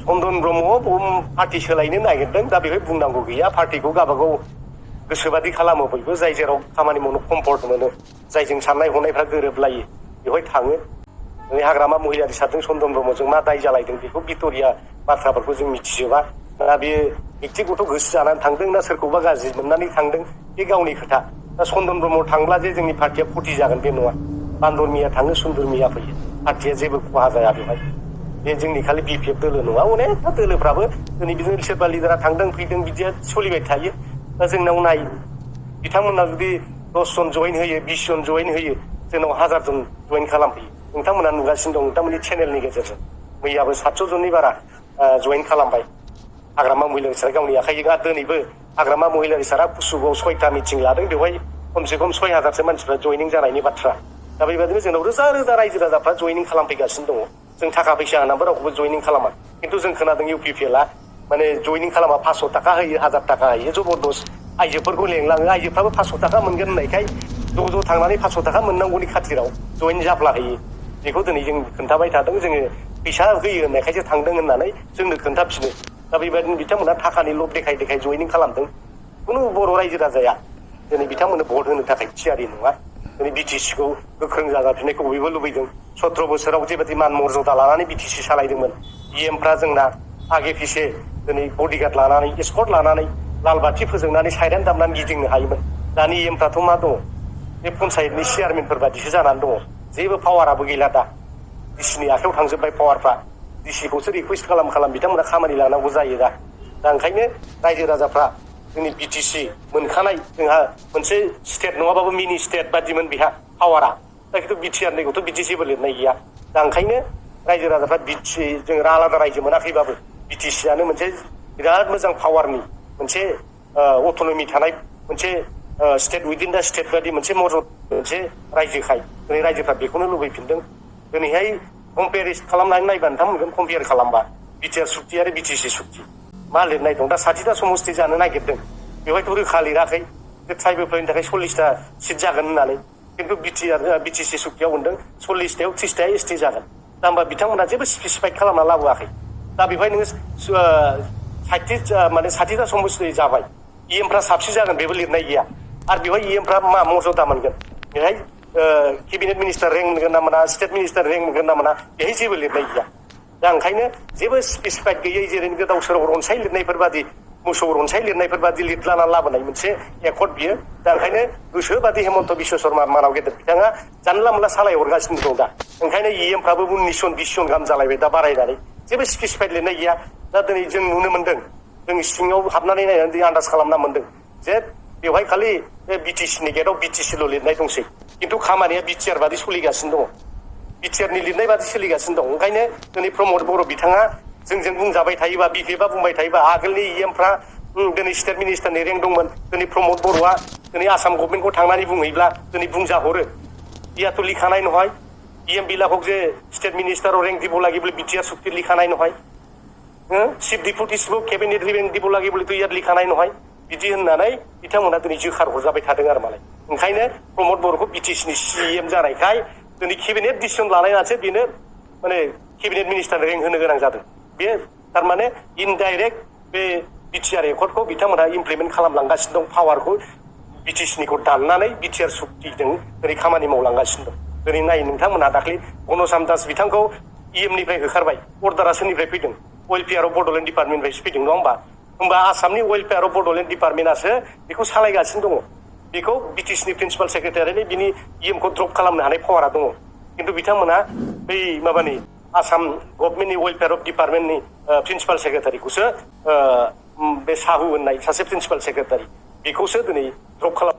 चन्दन Brahma party सोलायनो नागिरदों दा बेवहाय बुंनांगौ गैया पार्टीखौ गावबागाव गोसोबादि खालामो बयबो जाय जेराव खामानि मावनो कम्फर्ट मोनो जायजों साननाय हनायफ्रा गोरोबलायो बेवहाय थाङो हाग्रामा महिलारि सारजों चन्दन ब्रह्मजों मा दाय जालायदों बेखौ भिक्ट'रिया बाथ्राफोरखौ जों मिथिजोबा दा बेयो व्यक्तिगत गोसो जानानै थांदों ना सोरखौबा गाज्रि मोननानै थांदों बे गावनि खोथा दा चन्दन ब्रह्म थांब्ला जे जोंनि पार्टिया फुथि जागोन बे नङा बान्दर मिया थाङो सुन्दर मिया फैयो पार्टिया जेबो खहा जाया बेवहाय बे जोंनि खालि बिपिएफ दोलो नङा अनेकथा दोलोफ्राबो दिनै बिदिनो सोरबा लिडारा थांदों फैदों बिदिया सोलिबाय थायो दा जोंनाव नाय बिथांमोना जुदि 10 जन जइन होयो 20 जन जइन होयो जोंनाव 1000 जन जइन खालामफैयो नोंथांमोना नुगासिनो दं नोंथांमोननि चेनेलनि गेजेरजों मैयाबो 700 जननि बारा जइन खालामबाय हाग्रामा महिलारि सारा गावनि आखाइजों आरो दिनैबो हाग्रामा महिलारि सारा कुसुगाव 6टा मिटिं लादों बेवहाय खमसे खम 6000सो मानसिफ्रा जइनिं जानायनि बाथ्रा दा बेबायदिनो जोंनाव रोजा रोजा रायजो राजाफ्रा जइनिं खालामफैगासिनो दङ जों थाखा फैसा होनानैबो रावखौबो जइनिं खालामा खिन्थु जों खोनादों इउपिपिएलआ माने जइनिं खालामा 500 थाखा होयो 1000 थाखा होयो जबरदस्त आइजोफोरखौ लेंलाङो आइजोफ्राबो 500 थाखा मोनगोन होननायखाय ज' थांनानै 500 थाखा मोननांगौनि खाथिराव जइन जाफ्ला होयो बेखौ दिनै जों खोन्थाबाय थादों जोङो फैसा होयो होननायखायसो थांदों होननानै जोंनो खोन्थाफिनो दा बेबायदिनो बिथांमोना थाखानि लब देखाय देखाय जइनिं खालामदों खुनु बर' रायजो राजाया दिनै बिथांमोननो भट होनो थाखाय थियारि नङा दिनै बिटिसिखौ गोख्रों जाजाफिननायखौ बयबो लुबैदों 17 बोसोराव जेबायदि मान मर्यादा लानानै बिटिसि सालायदोंमोन इएमफ्रा जोंना आगे फिसे दिनै बडिगार्ड लानानै एस्कर्ट लानानै लाल बाथि फोजोंनानै साइरेन दामनानै गिदिंनो हायोमोन दानि इएमफ्राथ' मा दङ बे पन्सायतनि चेयारमेनफोर बादिसो जानानै दङ जेबो पावाराबो गैला दा डिसिनि आखायाव थांजोब्बाय पावारफ्रा डिसिखौसो रिकुवेस्ट खालाम बिथांमोना खामानि लानांगौ जायो दा ओंखायनो रायजो राजाफ्रा जोंनि बिटिसि मोनखानाय जोंहा मोनसे स्टेट नङाबाबो मिनि स्टेट बादिमोन बेहा पावारा दा खिन्थु बिटिआरनिखौथ' बिदि जेबो लिरनाय गैया दा ओंखायनो रायजो राजाफ्रा बिटिसि जों आलादा रायजो मोनाखैबाबो बिटिसिआनो मोनसे बिराद मोजां पावारनि मोनसे अट'नमि थानाय मोनसे स्टेट उइदिन दा स्टेट बादि मोनसे मोनसे रायजोखाय दिनै रायजोफ्रा बेखौनो लुबैफिनदों दिनैहाय कम्पेयार खालामनानै नायबा नोंथां मोनगोन कम्पेयार खालामबा बिटिआर सुक्ति आरो बिटिसि सुक्ति मा लिरनाय दं दा 60टा समस्ति जानो नागिरदों बेवहायथ' रोखा लिराखै जे ट्राइबेलफोरनि थाखाय 40टा सिट जागोन होननानै खिन्थु बिटिसि सुक्तियाव होनदों 40टायाव 30टा एसटि जागोन दा होमबा बिथांमोना जेबो स्पेसिफाइड खालामना लाबोआखै दा बेवहाय नोङो 60टा समस्ति जाबाय इएमफ्रा साबसिन जागोन बेबो लिरनाय गैया आरो बेवहाय इएमफ्रा मा मर्यादा मोनगोन बेहाय केबिनेट मिनिस्टार रेंक मोनगोन ना मोना स्टेट मिनिस्टार रेंक मोनगोन ना मोना बेहाय जेबो लिरनाय गैया दा ओंखायनो जेबो स्पेसिफाइड गैयै जेरै गोदाव सोराव रनसाय लिरनायफोर बादि मोसौ रनसाय लिरनायफोर बादि लिरलाना लाबोनाय मोनसे एकर्ड बियो दा ओंखायनो गोसोबादि हेमन्त बिश्व शर्मा मानाव गेदेर बिथाङा जानला मोनला सालायहरगासिनो दं दा ओंखायनो इएमफ्राबो 19 जन 20 जन गाहाम जालायबाय दा बारायनानै जेबो स्पेसिफाइड लिरनाय गैया दा दिनै जों नुनो मोनदों जों सिङाव हाबनानै नायनानै आन्दाज खालामना मोनदों जे बेवहाय खालि बिटिसिनि गेटआव बिटिसिल' लिरनाय दंसै खिन्थु खामानिया बिटिआर बादि सोलिगासिनो दङ बिटिआरनि लिरनाय बादि सोलिगासिनो दं ओंखायनो दिनै प्रमद बर' बिथाङा जोंजों बुंजाबाय थायोबा बिपिएफआ बुंबाय थायोबा आगोलनि इएमफ्रा दिनै स्टेट मिनिस्टारनि रेंक दंमोन दिनै प्रमद बर'आ दिनै आसाम गभर्नमेन्टखौ थांनानै बुंहैब्ला दिनै बुंजाहरो ইয়াতো লিখা নাই নহয় ইএম বিলাকক যে স্টেট মিনিষ্টাৰৰ ৰেংক দিব লাগে বুলি বিটিআৰ চুক্তিত লিখা নাই নহয় চিফ ডিপুটিসবো কেবিনেট ৰেংক দিব লাগে বুলি ইয়াত লিখা নাই নহয় बिदि होननानै बिथांमोना दिनै जोखार हरजाबाय थादों आरो मालाय ओंखायनो प्रमद बर'खौ बिटिसिनि सिएम जानायखाय दिनै केबिनेट डिसिसन लानायनासो बेनो माने केबिनेट मिनिस्टार रेंक होनो गोनां जादों बे थारमाने इनडाइरेक्ट बे बिटिआर एकर्डखौ बिथांमोना इमप्लिमेन्ट खालामलांगासिनो दं पावारखौ बिटिसिनिखौ दाननानै बिटिआर सुक्तिजों दिनै खामानि मावलांगासिनो दं दिनै नाय नोंथांमोनहा दाख्लै घनश्याम दास बिथांखौ इएमनिफ्राय होखारबाय अर्डारा सोरनिफ्राय फैदों वेलफेयार अफ बड'लेण्ड डिपार्टमेन्टनिफ्रायसो फैदों नङा होमबा आसामनि वेलफेयार अफ बड'लेण्ड डिपार्टमेन्टआसो बेखौ सालायगासिनो दङ बेखौ बिटिसिनि प्रिन्सिपाल सेक्रेटारिनि बिनि इएमखौ ड्रप खालामनो हानाय पावारा दङ खिन्थु बिथांमोना बै माबानि आसाम गभर्नमेन्टनि वेलफेयार अफ डिपार्टमेन्टनि प्रिन्सिपाल सेक्रेटारिखौसो बे साहु होननाय सासे प्रिन्सिपाल सेक्रेटारि बेखौसो दिनै ड्रप खालाम